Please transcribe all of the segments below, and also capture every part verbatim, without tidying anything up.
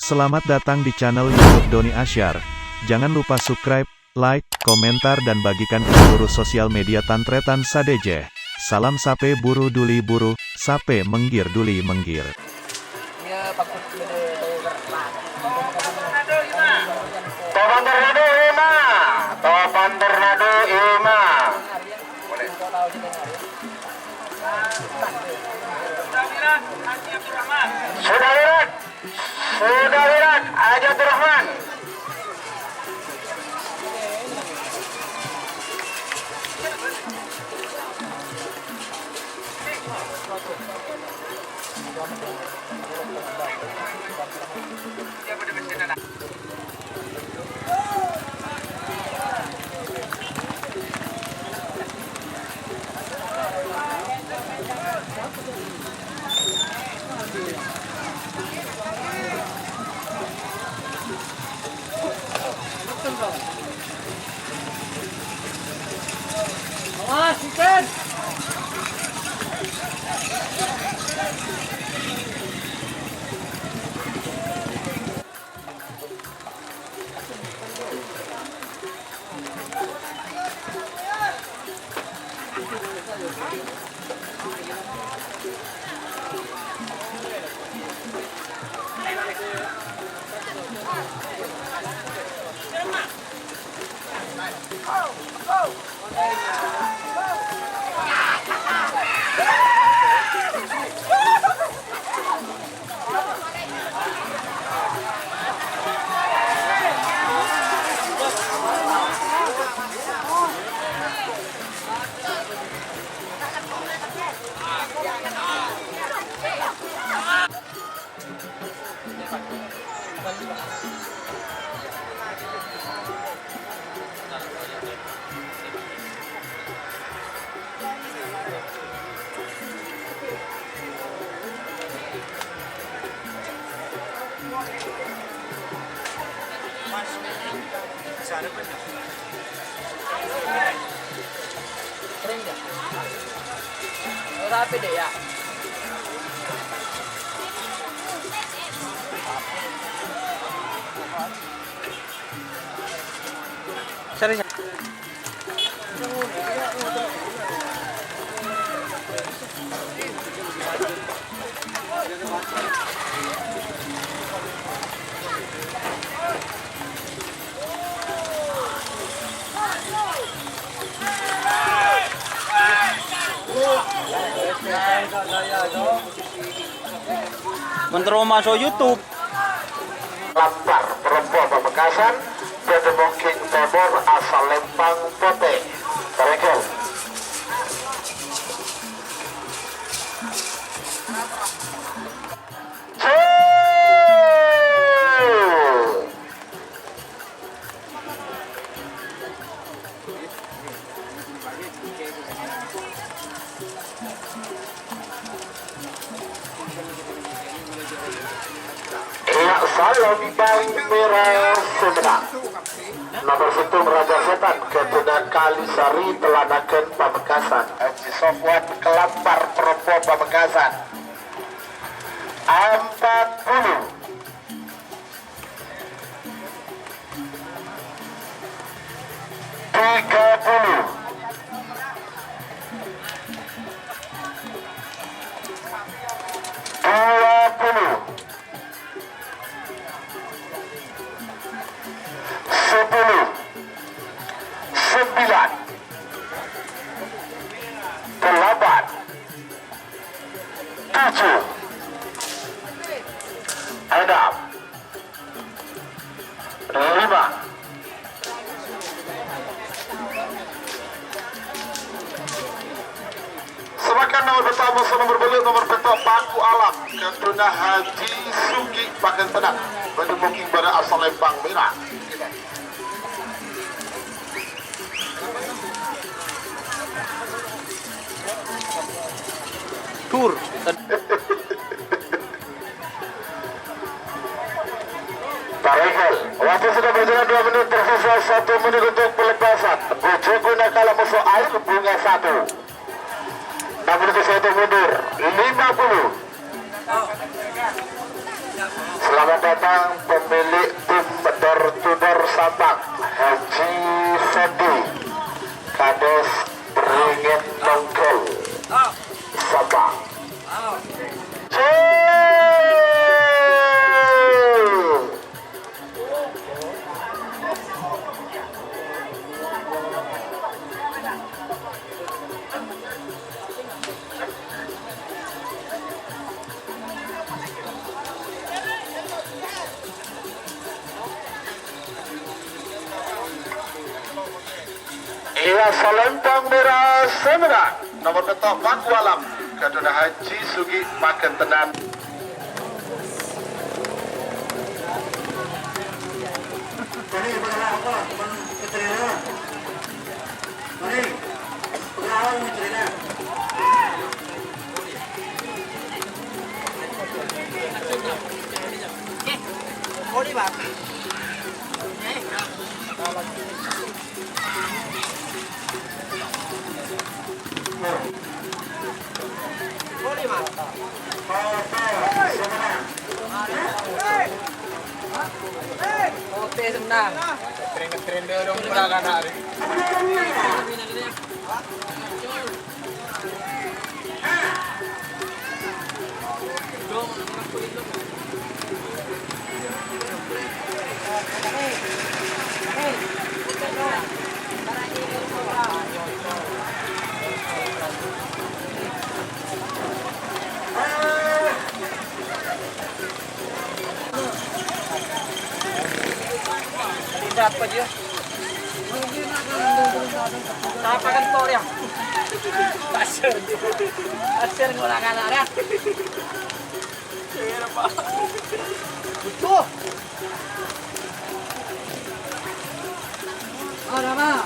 Selamat datang di channel YouTube Doni Asyar. Jangan lupa subscribe, like, komentar, dan bagikan ke seluruh sosial media tan-tarètan sadhâjâ. Salam sapè buru dhuli buru, sapè mèngghir dhuli mèngghir. Topan Tornado Ema, Topan Tornado Ema. Sudah lihat, sudah lihat, Haji Abdurrahman. Awas, Iten! Kering ya? Oh, rapi deh ya. Sorry, sorry. Mentero maso' YouTube. Lampar, Perempuan Pamekasan, Bendemongking Timur, Asal Lempang Putih. Terengkel. Iya, Salon Bang Merah Sumedang. Nomor sèttong Raja Setan, Keduna Kalisari, Telanagan Pamekasan. Haji Sofwan Kelampar, Perempuan Pamekasan. Empat puluh. Tiga puluh. Dua puluh. Sepuluh. Sembilan. Delapan. Tujuh. Enam. Lima. Samakan nomor pètto', nomor bâllu' nomor pètto', Paku Alam, Keduna Haji Sugi, Pakèn Tenang, Bendemongking Barat, Asal Lempang Merah. Tur. Parengkel. Waktu sudah berjalan dua menit, tersisa satu menit untuk pelepasan. Bujukuna Kala Musuh Air Bunga satu. Enam menit saya untuk mundur. Lima puluh. Selamat datang pemilik tim door to door Sampang, Haji Fendi, Kades Beringin Nongkel, Sampang. Iyâ, salempang mèra sè mèra, nomor kèto' Paku Alam, ghâdhuwânna Haji Sugi Magentenan. Putih sebentar. Tidak apa dia? Apa kan tol yang? Pasir. Pasir ngulang anak dah. Butuh. Ada, Pak.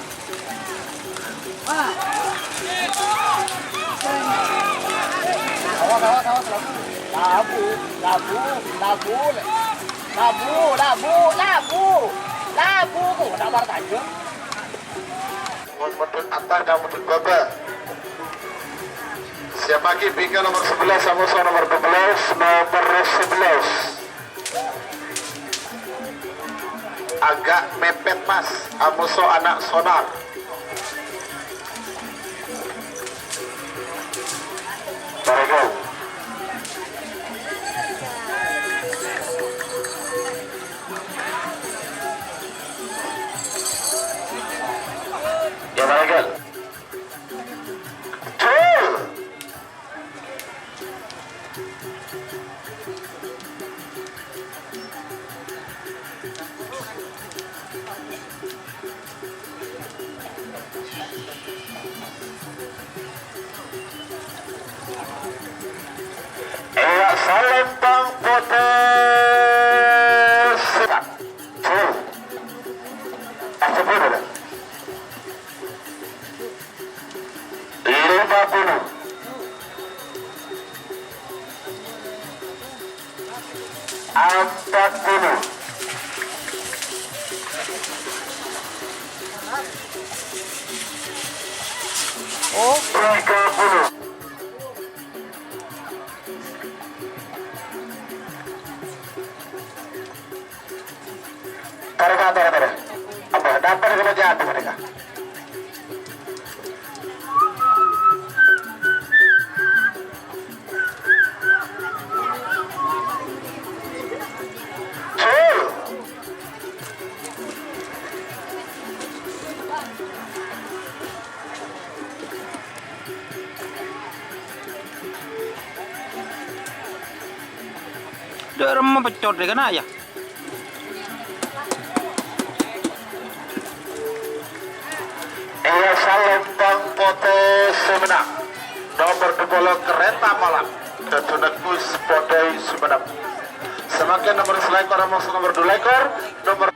Pak. Awas, awas, awas, labu. Labu, labu, labu, labu, labu, labu, labu, labu, kok ndak marah aja? Mun mundhut atar, dâ' mundhut bâbâ. Siap lagi, bingka nomor sebelas, Samoso nomor dua belas, nomor sebelas. Agak mepet, Mas. Amoso anak Sonar. Paragon. Ya, Paragon. Betul. Ella Salempang Potes. Sepuluh. Lima puluh. Empat puluh. Oh, tiga puluh. Tara, tara, tara, tara. Apa? Dapat kena jatuh mereka. Sul. Dâ' remma peccot dâ' kana', yâ? Ella Salempang Potes Sumenep. Nomor dua puluh Kereta Malam. Dâddhi Gus Potes Sumenep. Samangkèn nomor sèlèkor, nomor dua lèkor, nomor